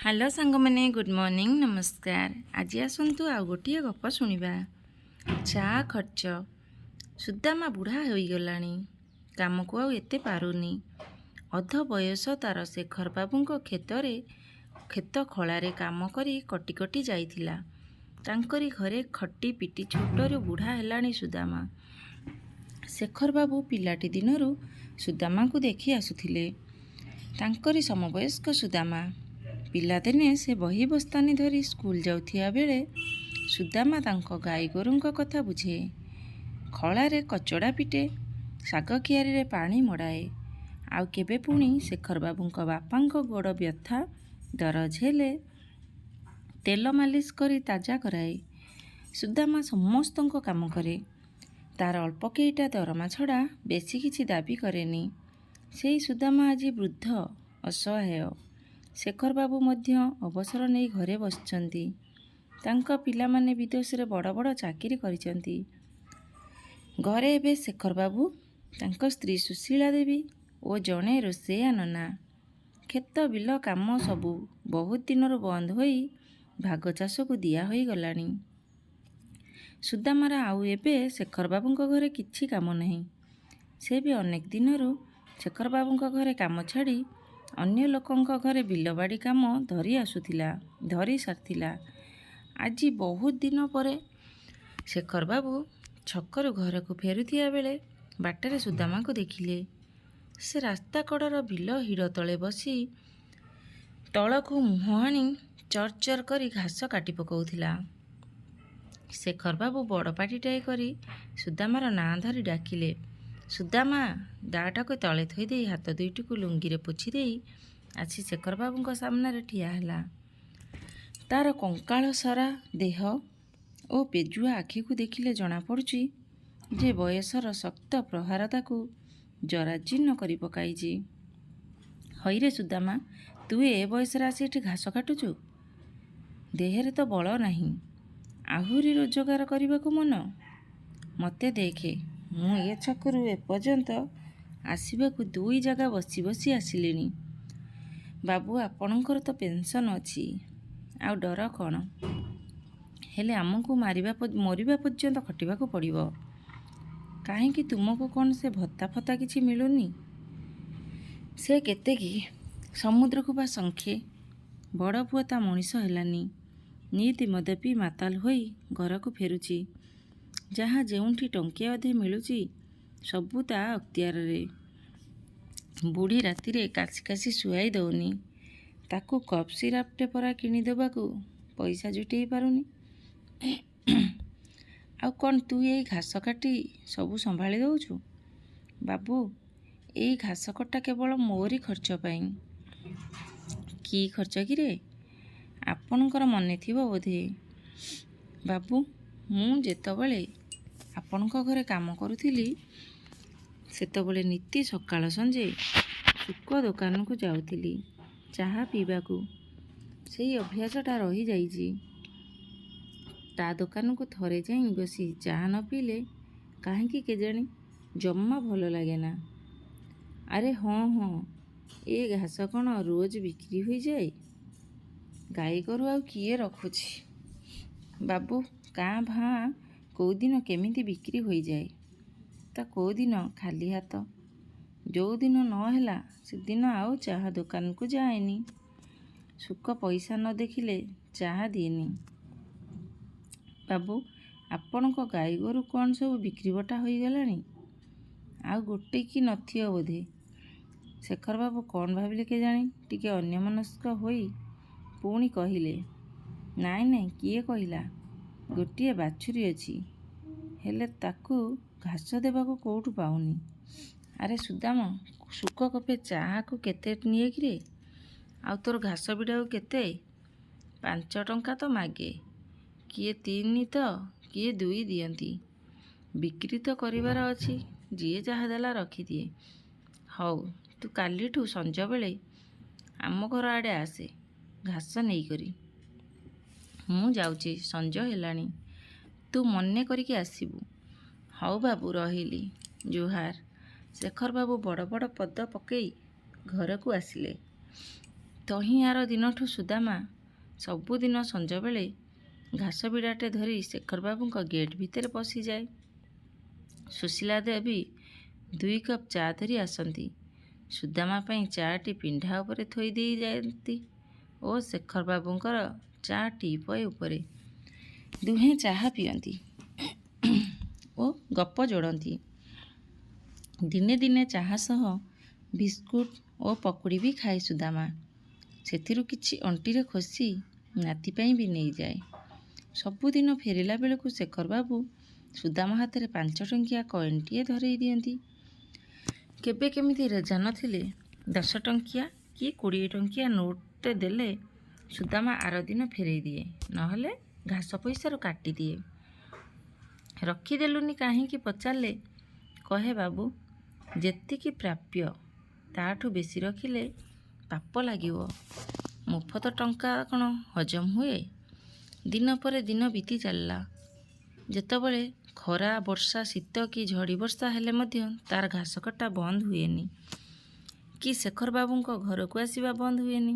Hello ସାଙ୍ଗମାନେ, good morning, ନମସ୍କାର। ଆଜି ଆସନ୍ତୁ ଆଉ ଗୋଟିଏ ଗପ ଶୁଣିବା, ଚା ଖର୍ଚ୍ଚ। ସୁଦାମା ବୁଢ଼ା ହୋଇଗଲାଣି। କାମକୁ ଆଉ ଏତେ ପାରୁନି। ଅଧ ବୟସ ତାର ଶେଖରବାବୁଙ୍କ କ୍ଷେତରେ କ୍ଷେତ ଖଳାରେ କାମ କରି କଟି କଟି ଯାଇଥିଲା। ତାଙ୍କରି ଘରେ ଖଟି ପିଟି ଛୋଟରୁ ବୁଢ଼ା ହେଲାଣି ସୁଦାମା। ଶେଖରବାବୁ ପିଲାଟି ଦିନରୁ ସୁଦାମାକୁ ଦେଖି ଆସୁଥିଲେ। ତାଙ୍କରି ସମବୟସ୍କ ସୁଦାମା। ପିଲାଦିନେ ସେ ବହି ବସ୍ତାନି ଧରି ସ୍କୁଲ ଯାଉଥିବା ବେଳେ ସୁଦାମା ତାଙ୍କ ଗାଈଗୋରୁଙ୍କ କଥା ବୁଝେ, ଖଳାରେ କଚଡ଼ା ପିଟେ, ଶାଗ କିଆରିରେ ପାଣି ମଡ଼ାଏ। ଆଉ କେବେ ପୁଣି ଶେଖରବାବୁଙ୍କ ବାପାଙ୍କ ଗୋଡ଼ ବ୍ୟଥା ଦରଜ ହେଲେ ତେଲ ମାଲିସ କରି ତାଜା କରାଏ। ସୁଦାମା ସମସ୍ତଙ୍କ କାମ କରେ। ତାର ଅଳ୍ପ କେଇଟା ଦରମା ଛଡ଼ା ବେଶୀ କିଛି ଦାବି କରେନି। ସେଇ ସୁଦାମା ଆଜି ବୃଦ୍ଧ, ଅସହାୟ। ଶେଖରବାବୁ ମଧ୍ୟ ଅବସର ନେଇ ଘରେ ବସିଛନ୍ତି। ତାଙ୍କ ପିଲାମାନେ ବିଦେଶରେ ବଡ଼ ବଡ଼ ଚାକିରି କରିଛନ୍ତି। ଘରେ ଏବେ ଶେଖରବାବୁ, ତାଙ୍କ ସ୍ତ୍ରୀ ସୁଶୀଳା ଦେବୀ ଓ ଜଣେ ରୋଷେଇଆ ନନା। କ୍ଷେତ ବିଲ କାମ ସବୁ ବହୁତ ଦିନରୁ ବନ୍ଦ ହୋଇ ଭାଗ ଚାଷକୁ ଦିଆ ହୋଇଗଲାଣି। ସୁଦାମାର ଆଉ ଏବେ ଶେଖରବାବୁଙ୍କ ଘରେ କିଛି କାମ ନାହିଁ। ସେ ବି ଅନେକ ଦିନରୁ ଶେଖରବାବୁଙ୍କ ଘରେ କାମ ଛାଡ଼ି ଅନ୍ୟ ଲୋକଙ୍କ ଘରେ ବିଲବାଡ଼ି କାମ ଧରି ଆସୁଥିଲା, ଧରି ସାରିଥିଲା। ଆଜି ବହୁତ ଦିନ ପରେ ଶେଖରବାବୁ ଛକରୁ ଘରକୁ ଫେରୁଥିବା ବେଳେ ବାଟରେ ସୁଦାମାକୁ ଦେଖିଲେ। ସେ ରାସ୍ତା କଡ଼ର ବିଲ ହିଡ଼ ତଳେ ବସି ତଳକୁ ମୁହଁ ଆଣି ଚର୍ ଚର୍ କରି ଘାସ କାଟି ପକାଉଥିଲା। ଶେଖରବାବୁ ବଡ଼ ପାଟିଟାଏ କରି ସୁଦାମାର ନାଁ ଧରି ଡାକିଲେ, ସୁଦାମା! ଦାଆଟାକୁ ତଳେ ଥୋଇଦେଇ ହାତ ଦୁଇଟିକୁ ଲୁଙ୍ଗିରେ ପୋଛିଦେଇ ଆସି ଶେଖରବାବୁଙ୍କ ସାମ୍ନାରେ ଠିଆ ହେଲା। ତାର କଙ୍କାଳସରା ଦେହ ଓ ପେଜୁଆ ଆଖିକୁ ଦେଖିଲେ ଜଣାପଡ଼ୁଛି ଯେ ବୟସର ଶକ୍ତ ପ୍ରହାର ତାକୁ ଜରାଜୀର୍ଣ୍ଣ କରି ପକାଇଛି। ହଇରେ ସୁଦାମା, ତୁ ଏ ବୟସରେ ଆସି ଏଠି ଘାସ କାଟୁଛୁ? ଦେହରେ ତ ବଳ ନାହିଁ, ଆହୁରି ରୋଜଗାର କରିବାକୁ ମନ? ମୋତେ ଦେଖେ, ମୁଁ ଏ ଛକରୁ ଏପର୍ଯ୍ୟନ୍ତ ଆସିବାକୁ ଦୁଇ ଜାଗା ବସି ବସି ଆସିଲିଣି। ବାବୁ, ଆପଣଙ୍କର ତ ପେନ୍ସନ୍ ଅଛି, ଆଉ ଡର କ'ଣ? ହେଲେ ଆମକୁ ମରିବା ପର୍ଯ୍ୟନ୍ତ ଖଟିବାକୁ ପଡ଼ିବ। କାହିଁକି, ତୁମକୁ କ'ଣ ସେ ଭତ୍ତା ଫତ୍ତା କିଛି ମିଳୁନି? ସେ କେତେ କି? ସମୁଦ୍ରକୁ ବା ଶଙ୍ଖେ। ବଡ଼ ପୁଅ ତା ମଣିଷ ହେଲାନି। ନିତି ମଦ ପିଇ ମାତାଲ ହୋଇ ଘରକୁ ଫେରୁଛି। ଯାହା ଯେଉଁଠି ଟଙ୍କେ ଅଧେ ମିଳୁଛି, ସବୁ ତା ଅକ୍ତିଆରରେ। ବୁଢ଼ୀ ରାତିରେ କାଶି କାଶି ଶୁଆଇ ଦଉନି। ତାକୁ କଫ୍ ସିରାପ୍ଟେ ପରା କିଣିଦେବାକୁ ପଇସା ଜୁଟେଇ ପାରୁନି। ଆଉ କ'ଣ ତୁ ଏଇ ଘାସ କାଟି ସବୁ ସମ୍ଭାଳି ଦଉଛୁ? ବାବୁ, ଏଇ ଘାସ କଟା କେବଳ ମୋରି ଖର୍ଚ୍ଚ ପାଇଁ। କି ଖର୍ଚ୍ଚ କିରେ? ଆପଣଙ୍କର ମନେ ଥିବ ବୋଧେ ବାବୁ, ମୁଁ ଯେତେବେଳେ ଆପଣଙ୍କ ଘରେ କାମ କରୁଥିଲି, ସେତେବେଳେ ନିତି ସକାଳ ସଞ୍ଜେ ଶୁକ ଦୋକାନକୁ ଯାଉଥିଲି ଚାହା ପିଇବାକୁ। ସେଇ ଅଭ୍ୟାସଟା ରହିଯାଇଛି। ତା ଦୋକାନକୁ ଥରେ ଯାଇ ବସି ଚାହା ନ ପିଇଲେ କାହିଁକି କେଜାଣି ଜମା ଭଲ ଲାଗେନା। ଆରେ ହଁ ହଁ, ଏ ଘାସ କ'ଣ ରୋଜ ବିକ୍ରି ହୋଇଯାଏ? ଗାଈଗୋରୁ ଆଉ କିଏ ରଖୁଛି ବାବୁ? କାଁ ଭାଁ କୋଉଦିନ କେମିତି ବିକ୍ରି ହୋଇଯାଏ ତ କୋଉଦିନ ଖାଲି ହାତ। ଯୋଉଦିନ ନ ହେଲା, ସେଦିନ ଆଉ ଚାହା ଦୋକାନକୁ ଯାଏନି। ଶୁକ ପଇସା ନ ଦେଖିଲେ ଚାହା ଦିଏନି। ବାବୁ, ଆପଣଙ୍କ ଗାଈଗୋରୁ କ'ଣ ସବୁ ବିକ୍ରିବଟା ହୋଇଗଲାଣି? ଆଉ ଗୋଟେ କି ନଥିବ ବୋଧେ? ଶେଖରବାବୁ କ'ଣ ଭାବିଲେ କେଜାଣି, ଟିକେ ଅନ୍ୟମନସ୍କ ହୋଇ ପୁଣି କହିଲେ, ନାଇଁ ନାଇଁ, କିଏ କହିଲା? ଗୋଟିଏ ବାଛୁରୀ ଅଛି, ହେଲେ ତାକୁ ଘାସ ଦେବାକୁ କୋଉଠୁ ପାଉନି। ଆରେ ସୁଦାମ, ଶୁକ କପେ ଚାହାକୁ କେତେ ନିଏ କିରେ? ଆଉ ତୋର ଘାସ ବିଡ଼ାକୁ କେତେ? 5 ଟଙ୍କା ତ ମାଗେ। କିଏ ତିନି ତ କିଏ ଦୁଇ ଦିଅନ୍ତି। ବିକ୍ରି ତ କରିବାର ଅଛି, ଯିଏ ଯାହା ଦେଲା ରଖିଦିଏ। ହଉ, ତୁ କାଲିଠୁ ସଞ୍ଜବେଳେ ଆମ ଘର ଆଡ଼େ ଆସେ ଘାସ ନେଇକରି। ମୁଁ ଯାଉଛି, ସଞ୍ଜ ହେଲାଣି। ତୁ ମନେ କରିକି ଆସିବୁ। ହଉ ବାବୁ, ରହିଲି, ଜୁହାର। ଶେଖରବାବୁ ବଡ଼ ବଡ଼ ପଦ ପକେଇ ଘରକୁ ଆସିଲେ। ତହିଁ ଆର ଦିନଠୁ ସୁଦାମା ସବୁଦିନ ସଞ୍ଜବେଳେ ଘାସ ବିଡ଼ାଟେ ଧରି ଶେଖରବାବୁଙ୍କ ଗେଟ୍ ଭିତରେ ପଶିଯାଏ। ସୁଶୀଳା ଦେବୀ 2 କପ୍ ଚା ଧରି ଆସନ୍ତି। ସୁଦାମା ପାଇଁ ଚା'ଟି ପିଣ୍ଡା ଉପରେ ଥୋଇ ଦେଇ ଯାଆନ୍ତି ଓ ଶେଖରବାବୁଙ୍କର ଚା ଟିପଏ ଉପରେ। ଦୁହେଁ ଚାହା ପିଅନ୍ତି ଓ ଗପ ଯୋଡ଼ନ୍ତି। ଦିନେ ଦିନେ ଚାହା ସହ ବିସ୍କୁଟ ଓ ପକୁଡ଼ି ବି ଖାଏ ସୁଦାମା। ସେଥିରୁ କିଛି ଅଣ୍ଟିରେ ଖୋସି ନାତି ପାଇଁ ବି ନେଇଯାଏ। ସବୁଦିନ ଫେରିଲା ବେଳକୁ ଶେଖରବାବୁ ସୁଦାମା ହାତରେ 5 ଟଙ୍କିଆ କଏନ୍ଟିଏ ଧରେଇ ଦିଅନ୍ତି। କେବେ କେମିତି ରେଜା ନଥିଲେ 10 ଟଙ୍କିଆ କି 20 ଟଙ୍କିଆ ନୋଟ୍ଟେ ଦେଲେ ସୁଦାମା ଆରଦିନ ଫେରେଇ ଦିଏ, ନହେଲେ ଘାସ ପଇସାରୁ କାଟିଦିଏ। ରଖିଦେଲୁନି କାହିଁକି ପଚାରିଲେ କହେ, ବାବୁ, ଯେତିକି ପ୍ରାପ୍ୟ ତା'ଠୁ ବେଶି ରଖିଲେ ପାପ ଲାଗିବ। ମୁଫତ ଟଙ୍କା କ'ଣ ହଜମ ହୁଏ? ଦିନ ପରେ ଦିନ ବିତି ଚାଲିଲା। ଯେତେବେଳେ ଖରା, ବର୍ଷା, ଶୀତ କି ଝଡ଼ି ବର୍ଷା ହେଲେ ମଧ୍ୟ ତା'ର ଘାସ କଟା ବନ୍ଦ ହୁଏନି କି ଶେଖରବାବୁଙ୍କ ଘରକୁ ଆସିବା ବନ୍ଦ ହୁଏନି।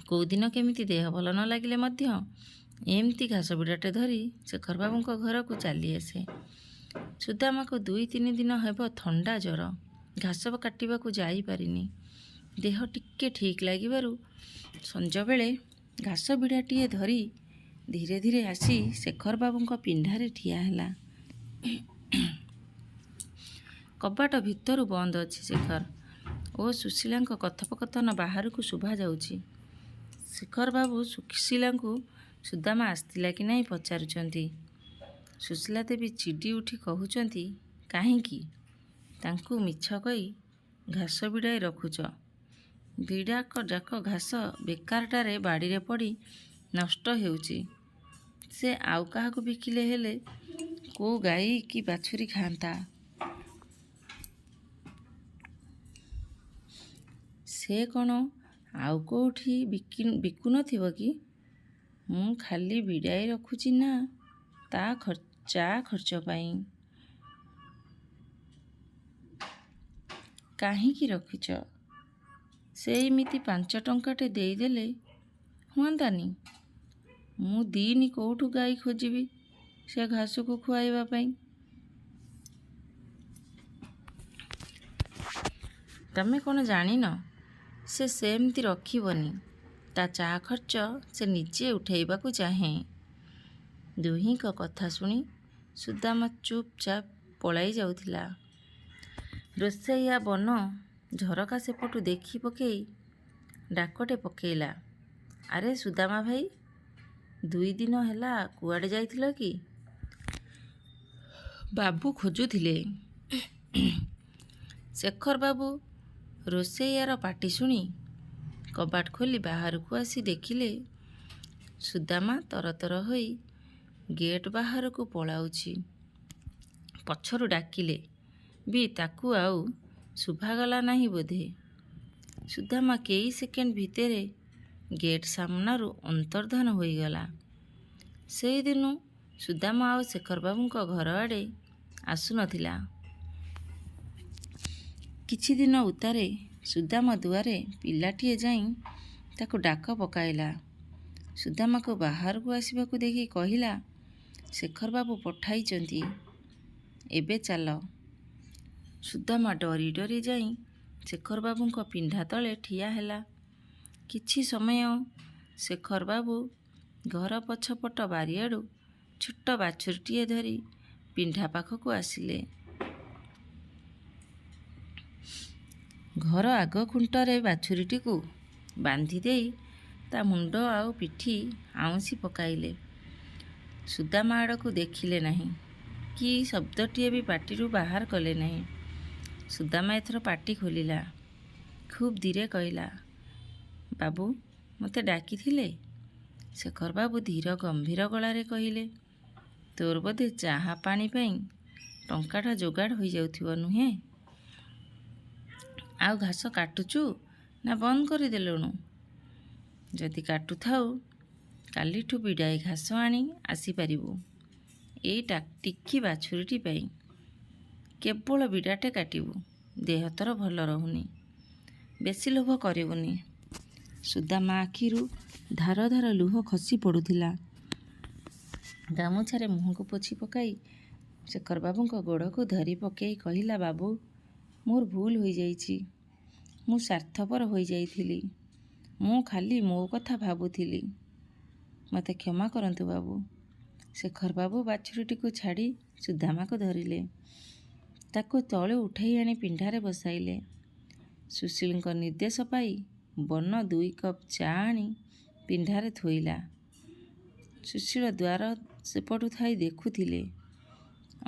କୋଉଦିନ କେମିତି ଦେହ ଭଲ ନ ଲାଗିଲେ ମଧ୍ୟ ଏମିତି ଘାସ ବିଡ଼ାଟେ ଧରି ଶେଖରବାବୁଙ୍କ ଘରକୁ ଚାଲିଆସେ। ସୁଦାମାକୁ 2-3 ଦିନ ହେବ ଥଣ୍ଡା ଜ୍ୱର। ଘାସ କାଟିବାକୁ ଯାଇପାରିନି। ଦେହ ଟିକେ ଠିକ୍ ଲାଗିବାରୁ ସଞ୍ଜବେଳେ ଘାସ ବିଡ଼ାଟିଏ ଧରି ଧୀରେ ଧୀରେ ଆସି ଶେଖରବାବୁଙ୍କ ପିଣ୍ଡାରେ ଠିଆ ହେଲା। କବାଟ ଭିତରୁ ବନ୍ଦ ଅଛି। ଶେଖର ଓ ସୁଶୀଳାଙ୍କ କଥୋପକଥନ ବାହାରକୁ ଶୁଭାଯାଉଛି। ଶେଖରବାବୁ ସୁଶୀଳାଙ୍କୁ ସୁଦାମା ଆସିଥିଲା କି ନାହିଁ ପଚାରୁଛନ୍ତି। ସୁଶୀଳା ଦେବୀ ଚିଡ଼ି ଉଠି କହୁଛନ୍ତି, କାହିଁକି ତାଙ୍କୁ ମିଛ କହି ଘାସ ବିଡ଼ାଏ ରଖୁଛ? ବିଡ଼ାକ ଯାକ ଘାସ ବେକାରଟାରେ ବାଡ଼ିରେ ପଡ଼ି ନଷ୍ଟ ହେଉଛି। ସେ ଆଉ କାହାକୁ ବିକିଲେ ହେଲେ କୋଉ ଗାଈ କି ବାଛୁରୀ ଖାଆନ୍ତା। ସେ କ'ଣ ଆଉ କୋଉଠି ବିକୁନଥିବ କି? ମୁଁ ଖାଲି ବିଡ଼ାଏ ରଖୁଛି ନା ତା' ଚା ଖର୍ଚ୍ଚ ପାଇଁ। କାହିଁକି ରଖିଛ? ସେଇମିତି 5 ଟଙ୍କାଟେ ଦେଇଦେଲେ ହୁଅନ୍ତାନି? ମୁଁ ଦିନି କୋଉଠୁ ଗାଈ ଖୋଜିବି ସେ ଘାସକୁ ଖୁଆଇବା ପାଇଁ? ତମେ କ'ଣ ଜାଣିନ? ସେ ସେମିତି ରଖିବନି। ତା' ଚା ଖର୍ଚ୍ଚ ସେ ନିଜେ ଉଠେଇବାକୁ ଚାହେଁ। ଦୁହିଁଙ୍କ କଥା ଶୁଣି ସୁଦାମା ଚୁପ୍ଚାପ୍ ପଳାଇ ଯାଉଥିଲା। ରୋଷେଇଆ ବନ ଝରକା ସେପଟୁ ଦେଖି ପକେଇ ଡାକଟେ ପକେଇଲା, ଆରେ ସୁଦାମା ଭାଇ, 2 ଦିନ ହେଲା କୁଆଡ଼େ ଯାଇଥିଲ କି? ବାବୁ ଖୋଜୁଥିଲେ। ଶେଖରବାବୁ ରୋଷେଇଆର ପାଟି ଶୁଣି କବାଟ ଖୋଲି ବାହାରକୁ ଆସି ଦେଖିଲେ ସୁଦାମା ତରତର ହୋଇ ଗେଟ୍ ବାହାରକୁ ପଳାଉଛି। ପଛରୁ ଡାକିଲେ ବି ତାକୁ ଆଉ ଶୁଭାଗଲା ନାହିଁ ବୋଧେ। ସୁଦାମା କେଇ ସେକେଣ୍ଡ ଭିତରେ ଗେଟ୍ ସାମନାରୁ ଅନ୍ତର୍ଦ୍ଧାନ ହୋଇଗଲା। ସେଇଦିନୁ ସୁଦାମା ଆଉ ଶେଖରବାବୁଙ୍କ ଘରଆଡ଼େ ଆସୁନଥିଲା। କିଛିଦିନ ଉତ୍ତାରେ ସୁଦାମା ଦୁଆରେ ପିଲାଟିଏ ଯାଇ ତାକୁ ଡାକ ପକାଇଲା। ସୁଦାମାକୁ ବାହାରକୁ ଆସିବାକୁ ଦେଖି କହିଲା, ଶେଖରବାବୁ ପଠାଇଛନ୍ତି, ଏବେ ଚାଲ। ସୁଦାମା ଡରି ଡରି ଯାଇ ଶେଖରବାବୁଙ୍କ ପିଣ୍ଡା ତଳେ ଠିଆ ହେଲା। କିଛି ସମୟ ଶେଖରବାବୁ ଘର ପଛପଟ ବାରିଆଡ଼ୁ ଛୋଟ ବାଛୁରୀଟିଏ ଧରି ପିଣ୍ଡା ପାଖକୁ ଆସିଲେ। ଘର ଆଗ ଖୁଣ୍ଟରେ ବାଛୁରୀଟିକୁ ବାନ୍ଧିଦେଇ ତା' ମୁଣ୍ଡ ଆଉ ପିଠି ଆଉଁସି ପକାଇଲେ। ସୁଦାମା ଆଡ଼କୁ ଦେଖିଲେ ନାହିଁ କି ଶବ୍ଦଟିଏ ବି ପାଟିରୁ ବାହାର କଲେ ନାହିଁ। ସୁଦାମା ଏଥର ପାଟି ଖୋଲିଲା। ଖୁବ୍ ଧୀରେ କହିଲା, ବାବୁ, ମୋତେ ଡାକିଥିଲେ? ଶେଖରବାବୁ ଧୀର ଗମ୍ଭୀର ଗଳାରେ କହିଲେ, ତୋର ବୋଧେ ଚାହା ପାଣି ପାଇଁ ଟଙ୍କାଟା ଯୋଗାଡ଼ ହୋଇଯାଉଥିବ, ନୁହେଁ? ଆଉ ଘାସ କାଟୁଛୁ ନା ବନ୍ଦ କରିଦେଲୁଣୁ? ଯଦି କାଟୁଥାଉ କାଲିଠୁ ବିଡ଼ାଏ ଘାସ ଆଣି ଆସିପାରିବୁ ଏଇ ଟିକି ବାଛୁରୀଟି ପାଇଁ। କେବଳ ବିଡ଼ାଟେ କାଟିବୁ, ଦେହ ତୋର ଭଲ ରହୁନି। ବେଶୀ ଲୋଭ କରିବୁନି। ସୁଦାମା ଆଖିରୁ ଧାର ଧାର ଲୁହ ଖସି ପଡ଼ୁଥିଲା। ଗାମୁଛାରେ ମୁହଁକୁ ପୋଛି ପକାଇ ଶେଖରବାବୁଙ୍କ ଗୋଡ଼କୁ ଧରି ପକେଇ କହିଲା, ବାବୁ, ମୋର ଭୁଲ ହୋଇଯାଇଛି। ମୁଁ ସ୍ୱାର୍ଥପର ହୋଇଯାଇଥିଲି। ମୁଁ ଖାଲି ମୋ କଥା ଭାବୁଥିଲି। ମୋତେ କ୍ଷମା କରନ୍ତୁ ବାବୁ। ଶେଖରବାବୁ ବାଛୁରୀଟିକୁ ଛାଡ଼ି ସୁଦାମାକୁ ଧରିଲେ। ତାକୁ ତଳୁ ଉଠାଇ ଆଣି ପିଣ୍ଡାରେ ବସାଇଲେ। ସୁଶୀଳଙ୍କ ନିର୍ଦ୍ଦେଶ ପାଇ ବନ 2 କପ୍ ଚା ଆଣି ପିଣ୍ଡାରେ ଥୋଇଲା। ସୁଶୀଳ ଦ୍ୱାର ସେପଟୁ ଥାଇ ଦେଖୁଥିଲେ।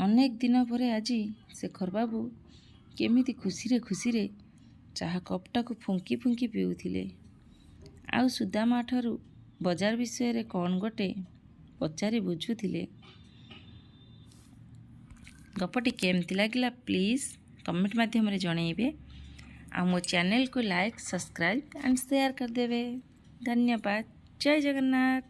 ଅନେକ ଦିନ ପରେ ଆଜି ଶେଖରବାବୁ କେମିତି ଖୁସିରେ ଖୁସିରେ ଚାହା କପ୍ଟାକୁ ଫୁଙ୍କି ଫୁଙ୍କି ପିଉଥିଲେ, ଆଉ ସୁଦାମାଠାରୁ ବଜାର ବିଷୟରେ କ'ଣ ଗୋଟେ ପଚାରି ବୁଝୁଥିଲେ। ଗପଟି କେମିତି ଲାଗିଲା, ପ୍ଲିଜ୍ କମେଣ୍ଟ ମାଧ୍ୟମରେ ଜଣାଇବେ ଆଉ ମୋ ଚ୍ୟାନେଲକୁ ଲାଇକ୍, ସବସ୍କ୍ରାଇବ୍ ଆଣ୍ଡ ସେୟାର କରିଦେବେ। ଧନ୍ୟବାଦ। ଜୟ ଜଗନ୍ନାଥ।